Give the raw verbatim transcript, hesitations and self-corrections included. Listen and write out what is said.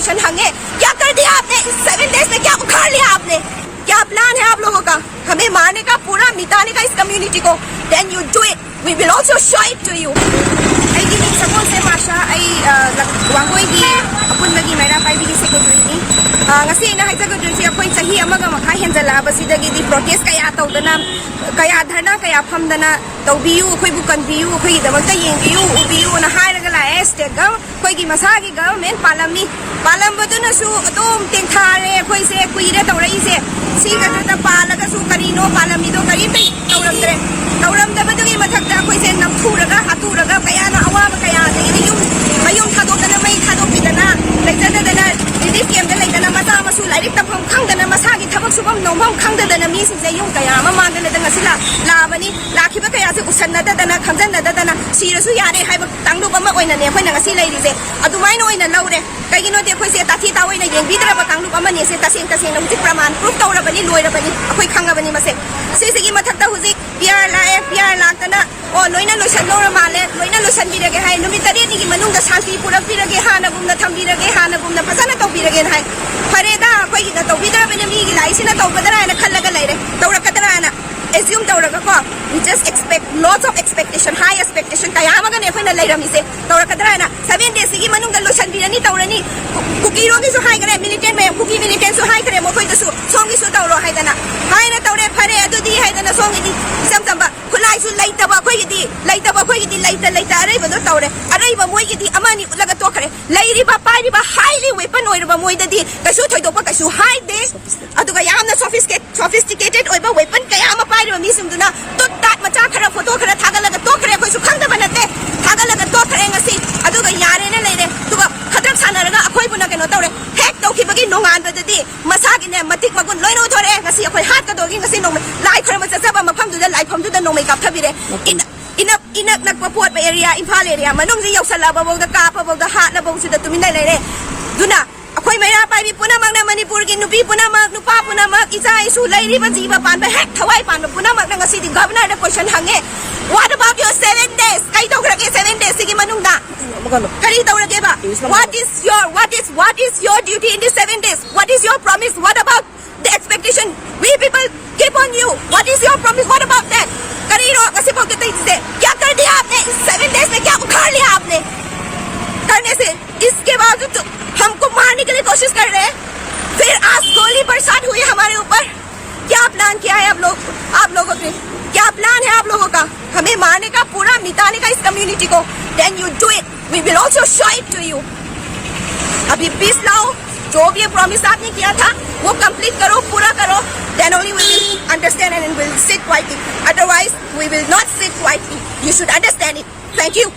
Question हंगे, क्या कर दिया आपने? सेवन डेज में क्या उखाड़ लिया आपने? क्या प्लान है आप लोगों का? हमें मारने का, पूरा मिटाने का इस कम्युनिटी को? Then you do it. We will also show it to you. ꯑꯩꯒꯤ ꯃꯤꯡ ꯁꯒꯣꯜꯁꯦ ꯃꯥꯁꯥ꯫ ꯑꯩ, ꯑ, ꯂꯛ-, ꯋꯥꯡꯒꯣꯏꯒꯤ ꯑꯄꯨꯟꯕꯒꯤ ꯃꯩꯔꯥ ꯄꯥꯏꯕꯤꯒꯤ ꯁꯦꯀ꯭ꯔꯦꯇꯔꯤꯅꯤ꯫ ꯑ, ꯉꯁꯤ ꯑꯩꯅ ꯍꯥꯏꯖꯒꯗꯣꯏꯁꯦ, ꯑꯩꯈꯣꯏ ꯆꯍꯤ ꯑꯃꯒ ꯃꯈꯥꯏ ꯍꯦꯟꯖꯜꯂꯛꯑꯕꯁꯤꯗꯒꯤꯗꯤ ꯄ꯭ꯔꯣꯇꯦꯁ ꯀꯌꯥ ꯇꯧꯗꯅ, ꯀꯌꯥ ꯙꯔꯅꯥ ꯀꯌꯥ ꯐꯝꯗꯅ, "ꯇꯧꯕꯤꯌꯨ, ꯑꯩꯈꯣꯏꯕꯨ ꯀꯟꯕꯤꯌꯨ, ꯑꯩꯈꯣꯏꯒꯤꯗꯃꯛꯇ ꯌꯦꯡꯕꯤꯌꯨ, ꯎꯕꯤꯌꯨꯅ" ꯍꯥꯏꯔꯒ ꯂꯥꯛꯑꯦ꯫ ꯁ꯭ꯇꯦꯠ ꯒꯚꯔ-, ꯑꯩꯈꯣꯏꯒꯤ ꯃꯁꯥꯒꯤ ꯒꯚꯔꯟꯃꯦꯟꯠ ꯄꯥꯜꯂꯝꯃꯤ꯫ ꯄꯥꯜꯂꯝꯕꯗꯨꯅꯁꯨ ꯑꯗꯨꯝ ꯇꯦꯡꯊꯥꯔꯦ꯫ ꯑꯩꯈꯣꯏꯁꯦ ꯀꯨꯏꯔꯦ ꯇꯧꯔꯛꯏꯁꯦ꯫ ꯁꯤ ꯈꯛꯇꯗ ꯄꯥꯜꯂꯒꯁꯨ ꯀꯔꯤꯅꯣ ꯄꯥꯜꯂꯝꯃꯤꯗꯣ? ꯀꯔꯤꯝꯇ ꯇꯧꯔꯝꯗ꯭ꯔꯦ꯫ ꯇꯧꯔꯝꯗꯕꯗꯨꯒꯤ ꯃꯊꯛꯇ ꯑꯩꯈꯣꯏꯁꯦ ꯅꯝꯊꯨꯔꯒ ꯍꯥꯠꯇꯨꯔꯒ ꯀꯌꯥꯅ ꯑꯋꯥꯕ ꯀꯌꯥ, ꯑꯗꯒꯤꯗꯤ ꯌꯨꯝ, ꯃꯌꯨꯝ ꯊꯥꯗꯣꯛꯇꯅ, ꯃꯩ ꯊꯥꯗꯣꯛꯄꯤꯗꯅ, ꯂꯩꯖꯗꯗꯅ, ꯔꯤꯂꯤꯐ ꯀꯦꯝꯞꯇ ꯂꯩꯗꯅ, ꯃꯆꯥ ꯃꯁꯨ ꯂꯥꯏꯔꯤꯛ ꯇꯝꯐꯝ ꯈꯪꯗꯅ, ꯃꯁꯥꯒꯤ ꯊꯕꯛ ꯁꯨꯐꯝ ꯅꯣꯝꯐꯝ ꯈꯪꯗꯗꯅ ꯃꯤꯁꯤꯡꯁꯦ ꯌꯨꯝ ꯀꯌꯥ ꯑꯃ ꯃꯥꯡꯗꯅ ꯉꯁꯤ ꯂꯥ-, ꯂꯥꯛꯑꯕꯅꯤ꯫ ꯂꯥꯛꯈꯤꯕ ꯀꯌꯥꯁꯦ ꯎꯁꯟꯅꯗꯗꯅ, ꯈꯪꯖꯟꯅꯗꯗꯅ ꯁꯤꯔꯁꯨ ꯌꯥꯔꯦ ꯍꯥꯏꯕ ꯀꯥꯡꯂꯨꯞ ꯑꯃ ꯑꯣꯏꯅꯅꯦ ꯑꯩꯈꯣꯏꯅ ꯉꯁꯤ ꯂꯩꯔꯤꯁꯦ꯫ ꯑꯗꯨꯃꯥꯏꯅ ꯑꯣꯏꯅ ꯂꯧꯔꯦ꯫ ꯀꯩꯒꯤꯅꯣꯗꯤ ꯑꯩꯈꯣꯏꯁꯦ ꯇꯥꯊꯤ ꯇꯥꯑꯣꯏꯅ ꯌꯦꯡꯕꯤꯗ꯭ꯔꯕ ꯀꯥꯡꯂꯨꯞ ꯑꯃꯅꯤ꯫ ꯁꯦ ꯇꯁꯦꯡ ꯇꯁꯦꯡꯅ ꯍꯧꯖꯤꯛ ꯄ꯭ꯔꯃꯥꯟ ꯄ꯭ꯔꯨꯐ ꯇꯧꯔꯕꯅꯤ, ꯂꯣꯏꯔꯕꯅꯤ, ꯑꯩꯈꯣꯏ ꯈꯪꯉꯕꯅꯤ ꯃꯁꯦ꯫ ꯁꯤꯁꯤꯒꯤ ꯃꯊꯛꯇ ꯍꯧꯖꯤꯛ ꯄꯤ ꯑꯥꯔ ꯂꯥꯛꯑꯦ, ꯄꯤ ꯑꯥꯔ ꯂꯥꯛꯇꯅ, "ꯑꯣ, ꯂꯣꯏꯅ ꯂꯣꯏꯁꯟꯗꯧꯔ ꯃꯥꯜꯂꯦ, ꯂꯣꯏꯅ ꯂꯣꯏꯁꯟꯕꯤꯔꯒꯦ" ꯍꯥꯏ, "ꯅꯨꯃꯤꯠ ꯇꯔꯦꯠꯅꯤꯒꯤ ꯃꯅꯨꯡꯗ ꯁꯥꯟꯇꯤ ꯄꯨꯔꯛꯄꯤꯔꯒꯦ, ꯍꯥꯟꯅꯒꯨꯝꯅ ꯊꯝꯕꯤꯔꯒꯦ, ꯍꯥꯟꯅꯒꯨꯝꯅ ꯐꯖꯅ ꯇꯧꯕꯤꯔꯒꯦꯅ" ꯍꯥꯏ꯫ ꯐꯔꯦꯗ, ꯑꯩꯈꯣꯏꯒꯤꯅ ꯇꯧꯕꯤꯗ꯭ꯔꯕꯅꯤꯅ ꯃꯤꯒꯤ ꯂꯥꯛꯏꯁꯤꯅ ꯇꯧꯒꯗ꯭ꯔꯥ ꯍꯥꯏꯅ ꯈꯜꯂꯒ ꯂꯩꯔꯦ꯫ ꯇꯧꯔꯛꯀꯗ꯭ꯔꯥꯅ ꯑꯦꯖ꯭ꯌꯨꯝ ꯇꯧꯔꯒꯀꯣ, we just expect lots of expectation, high expectation ꯀꯌꯥ ꯑꯃꯒꯅꯦ ꯑꯩꯈꯣꯏꯅ ꯂꯩꯔꯝꯃꯤꯁꯦ꯫ ꯇꯧꯔꯛꯀꯗ꯭ꯔꯥ ꯍꯥꯏꯅ, seven days ꯁꯤꯒꯤ ꯃꯅꯨꯡꯗ ꯂꯣꯏꯁꯟꯕꯤꯔꯅꯤ, ꯇꯧꯔꯅꯤ, ꯀꯨꯀꯤꯔꯣꯝꯒꯤꯁꯨ ꯍꯥꯏꯈ꯭ꯔꯦ, ꯃꯤꯂꯤꯇꯦꯟ ꯃꯌꯥꯝ, ꯀꯨꯀꯤ ꯃꯤꯂꯤꯇꯦꯟꯁꯨ ꯍꯥꯏꯈ꯭ꯔꯦ, ꯃꯈꯣꯏꯗꯁꯨ ꯁꯣꯝꯒꯤꯁꯨ ꯇꯧꯔꯣ ꯍꯥꯏꯗꯅ꯫ ꯍꯥꯏꯅ ꯇꯧꯔꯦ, ꯐꯔꯦ ꯑꯗꯨꯗꯤ ꯍꯥꯏꯗꯅ ꯁꯣꯝꯒꯤꯗꯤ ꯏꯆꯝ ꯆꯝꯕ ꯈꯨꯠꯂꯥꯏꯁꯨ ꯂꯩꯇꯕ ꯑꯩꯈꯣꯏꯒꯤꯗꯤ, ꯂꯩꯇꯕ ꯑꯩꯈꯣꯏꯒꯤꯗꯤ ꯂꯩꯇ ꯂꯩꯇ ꯑꯔꯩꯕꯗꯣ ꯇꯧꯔꯦ꯫ ꯑꯔꯩꯕ ꯃꯣꯏꯒꯤꯗꯤ ꯑꯃꯅꯤ ꯎꯠꯂꯒ ꯇꯣꯛꯈ꯭ꯔꯦ꯫ ꯂꯩꯔꯤꯕ ꯄꯥꯏꯔꯤꯕ highly weapon ꯑꯣꯏꯔꯕ ꯃꯣꯏꯗꯗꯤ ꯀꯩꯁꯨ ꯊꯣꯏꯗꯣꯛꯄ ꯀꯩꯁꯨ ꯍꯥꯏꯗꯦ꯫ ꯑꯗꯨꯒ ꯌꯥꯝꯅ sophisticate-, sophisticated ꯑꯣꯏꯕ weapon ꯀꯌꯥ ꯑꯃ ꯄꯥꯏꯔꯤꯕ ꯃꯤꯁꯤꯡꯗꯨꯅ ꯇꯨꯠ ꯇꯥꯠ ꯃꯆꯥ ꯈꯔ, ꯐꯣꯇꯣ ꯈꯔ ꯊꯥꯒꯠꯂꯒ ꯇꯣꯛꯈ꯭ꯔꯦ꯫ ꯑꯩꯈꯣꯏꯁꯨ ꯈꯪꯗꯕ ꯅꯠꯇꯦ, ꯊꯥꯒꯠꯂꯒ ꯇꯣꯛꯈ꯭ꯔꯦ ꯉꯁꯤ꯫ ꯑꯗꯨꯒ ꯌꯥꯔꯦꯅ ꯂꯩꯔꯦ꯫ ꯑꯗꯨꯒ ꯈꯗ꯭ꯔꯛ ꯁꯥꯟꯅꯔꯒ ꯑꯩꯈꯣꯏꯕꯨꯅ ꯀꯩꯅꯣ ꯇꯧꯔꯦ꯫ ꯍꯦꯛ ꯇꯧꯈꯤꯕꯒꯤ ꯅꯣꯡꯉꯥꯟꯕꯗꯗꯤ ꯃꯁꯥꯒꯤꯅꯦ ꯃꯇꯤꯛ ꯃꯒꯨꯟ ꯂꯣꯏꯅ ꯎꯠꯊꯣꯔꯛꯑꯦ꯫ ꯉꯁꯤ ꯑꯩꯈꯣꯏ ꯍꯥꯠꯀꯗꯧꯒꯤ ꯉꯁꯤ ꯅꯣꯡꯃ ꯂꯥꯏ ꯈꯣꯏꯔꯝꯕ ꯆꯠꯆꯕ ꯃꯐꯝꯗꯨꯗ ꯂꯥꯏꯐꯝꯗꯨꯗ ꯅꯣꯡꯃꯩ ꯀꯥꯞꯊꯕꯤꯔꯦ꯫ ꯏꯅꯛ, ꯏꯅꯛ, ꯏꯅꯛ ꯅꯛꯄ ꯄꯣꯠ ꯑꯦꯔꯤꯌꯥ, ꯏꯝꯐꯥꯜ ꯑꯦꯔꯤꯌꯥ ꯃꯅꯨꯡꯁꯤ ꯌꯧꯁꯜꯂꯛꯑꯕꯐꯥꯎꯗ, ꯀꯥꯞꯄꯐꯥꯎꯗ, ꯍꯥꯠꯂꯐꯥꯎꯁꯤꯗ ꯇꯨꯃꯤꯟꯅ ꯂꯩꯔꯦ꯫ ꯑꯗꯨꯅ ꯑꯩꯈꯣꯏ ꯃꯩꯔꯥ ꯄꯥꯏꯕꯤ ꯄꯨꯝꯅꯃꯛꯅ, ꯃꯅꯤꯄꯨꯔꯒꯤ ꯅꯨꯄꯤ ꯄꯨꯝꯅꯃꯛ, ꯅꯨꯄꯥ ꯄꯨꯝꯅꯃꯛ, ꯏꯆꯥ ꯏꯁꯨ, ꯂꯩꯔꯤꯕ ꯖꯤꯕ ꯄꯥꯟꯕ, ꯍꯦꯛ ꯊꯋꯥꯏ ꯄꯥꯟꯕ ꯄꯨꯝꯅꯃꯛꯅ ꯉꯁꯤꯗꯤ ꯒꯚꯔꯅꯔꯗ ꯀꯣꯏꯁꯟ ꯍꯪꯉꯦ, "What about your seven days? ꯀꯩ ꯇꯧꯈ꯭ꯔꯒꯦ seven days ꯁꯤꯒꯤ ꯃꯅꯨꯡꯗ? ꯀꯔꯤ ꯇꯧꯔꯒꯦꯕ? What is Your what is what is your duty in these seven days? What is your promise? What about the expectation we people keep on you? What is your promise? What about that? Kanino kasi po kita, क्या कर दिया आपने इस seven days में? क्या उखाड़ लिया आपने? करने से इसके बावजूद तो हमको मारने के लिए कोशिश कर रहे हैं, फिर आज गोली बरसात हुई हमारे ऊपर। क्या प्लान किया है आप लोग, आप लोगों ने? क्या प्लान है आप लोगों का हमें मारने का, पूरा मिटाने का इस कम्युनिटी को? Then you do it, we will also show it to you. अभी पीस लाओ, जो भी प्रॉमिस आपने किया था वो कंप्लीट करो, पूरा करो, then only we will understand and we'll sit quietly. Otherwise we will not sit quietly. You should understand it. Thank you.